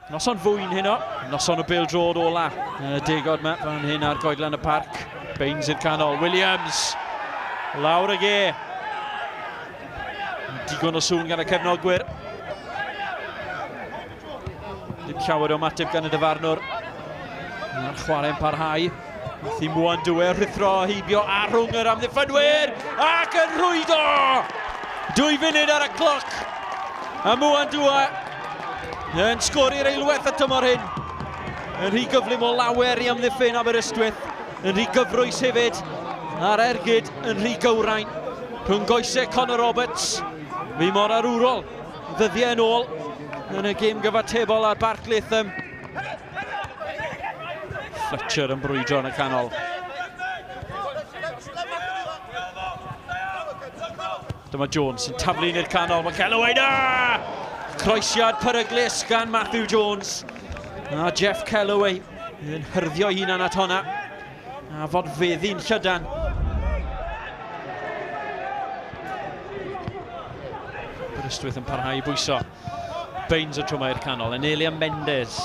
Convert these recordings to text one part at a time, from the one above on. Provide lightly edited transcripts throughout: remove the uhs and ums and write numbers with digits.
Noson fwyn heno, noson o bêl-droed ola yn y degawd yma, fan hyn ar Goedlan y Parc. Baines i'r canol, Williams, lawr y ge. Digon o sŵn gan y cefnogwyr. Dim llawer o ymateb gan y dyfarnwr. Mae'r chwarae'n parhau. Wrth i Mwan Dwe rhuthro heibio a rhwng yr amddiffynwyr ac yn rhwydo! 2 funud ar y cloc. A Mwan Dwe yn sgori'r eilwaith y tymor hyn. Yn rhy gyflym o lawer i amddiffyn Aberystwyth. Yn rhy gyfrwys hefyd. A'r ergyd yn rhy gywrain. Rhwng goesau Conor Roberts. Fi mor arwrol ddyddiau yn ôl yn y gêm gyfatebol ar Barc Latham. Fletcher yn brwydro yn y canol. Dyma Jones yn taflu i'r canol. Mae Kellaway na! Croesiad peryglus gan Matthew Jones. A Jeff Kellaway yn hyrddio hunan at honna. A fod feddi'n llydan. Aberystwyth yn parhau i bwyso. Baines y tro yma i'r canol. Enelia Mendes.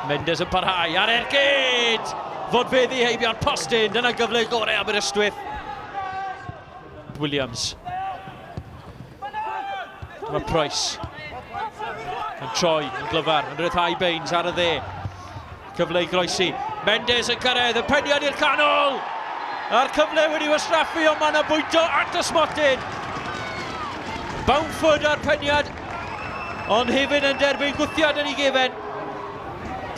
Mendes yn parhau ar ergyd! Fod feddi heibio'r postyn. Dyna gyfle gorau Aberystwyth. Williams. Mae Price yn troi, yn glyfar, yn rhyddhau Baines ar y dde. Cyfle i groesi. Mendes yn cyrraedd, y peniad i'r canol! A'r cyfle wedi wastraffu, ond mae yna bwydo at y smotyn. Boundford a'r peniad, ond hefyd yn derbyn gwthiad yn ei gefen.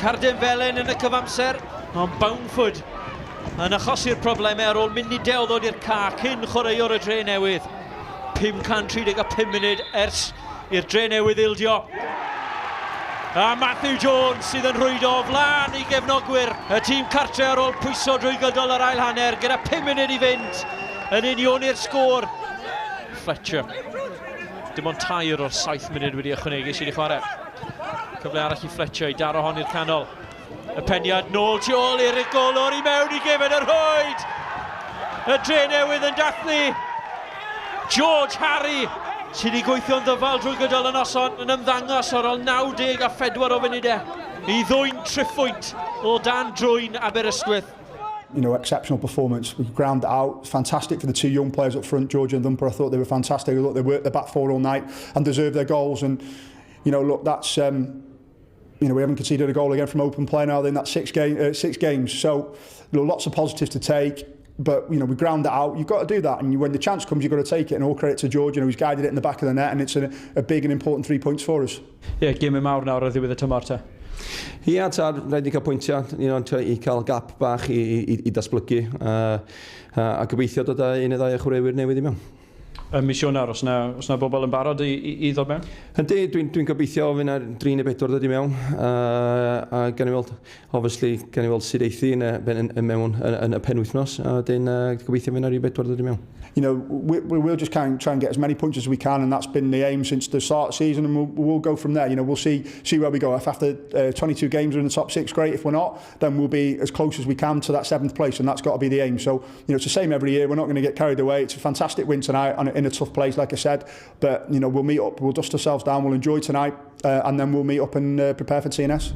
Carden felen yn y cyfamser, ond Boundford yn achosi'r problemau ar ôl munudau o ddod i'r ca cyn chwaraewr y Dre Newydd. 535 munud ers i'r Dre Newydd ildio. A Matthew Jones sydd yn rhwydo o flaen i gefnogwyr y tîm cartre ar ôl pwyso drwy gydol yr ail hanner gyda 5 munud i fynd yn unioni'r sgôr. Fletcher. Dim ond 3 o'r 7 munud wedi ychwanegu sydd wedi chwarae. Cyfle arall i Fletcher i daro hon i'r canol. Y peniad nôl tu ôl i'r golwr i mewn i gefen y rhwyd. Y Dre Newydd yn dathlu. George Harry sydd wedi gweithio'n ddyfal drwy gydol y noson yn ymddangos ar ôl 94 o funudau i ddwyn triphwynt o dan drwyn Aberystwyth. You know, exceptional performance. We ground it out. Fantastic for the two young players up front, George and Thumper. I thought they were fantastic. I thought they worked the back four all night and deserved their goals. And, you know, look, that's... you know, we haven't conceded a goal again from open play now in that 6 games. So, you know, lots of positives to take, but, you know, we ground it out. You've got to do that, and when the chance comes, you've got to take it, and all credit to George, you know, he's guided it in the back of the net, and it's a big and important 3 points for us. Ie, yeah, gêm mawr nawr ar ddiwedd y tymor te. Ia, ta, rhaid ni cael pwyntiau, you know, i cael gap bach i datblygu, a gobeithio dod â un neu ddau o chwaraewyr newydd i mewn. Ym mis Ionawr, os na, os na bobl yn barod i ddod mewn? Yndi, dwi'n gobeithio fydd yna 3 neu 4 dod i mewn. A gan i weld, obviously, gan i weld sut eithi yn, mewn yn y penwythnos, a wedyn gobeithio fydd yna rhyw 4 dod i mewn. You know, we'll just try and get as many points as we can, and that's been the aim since the start of the season, and we'll go from there. You know, we'll see where we go. If after 22 games we're in the top 6, great. If we're not, then we'll be as close as we can to that 7th place, and that's got to be the aim. So, you know, it's the same every year. We're not going to get carried away. It's a fantastic win tonight in a tough place, like I said, but, you know, we'll meet up, we'll dust ourselves down, we'll enjoy tonight, and then we'll meet up and prepare for TNS.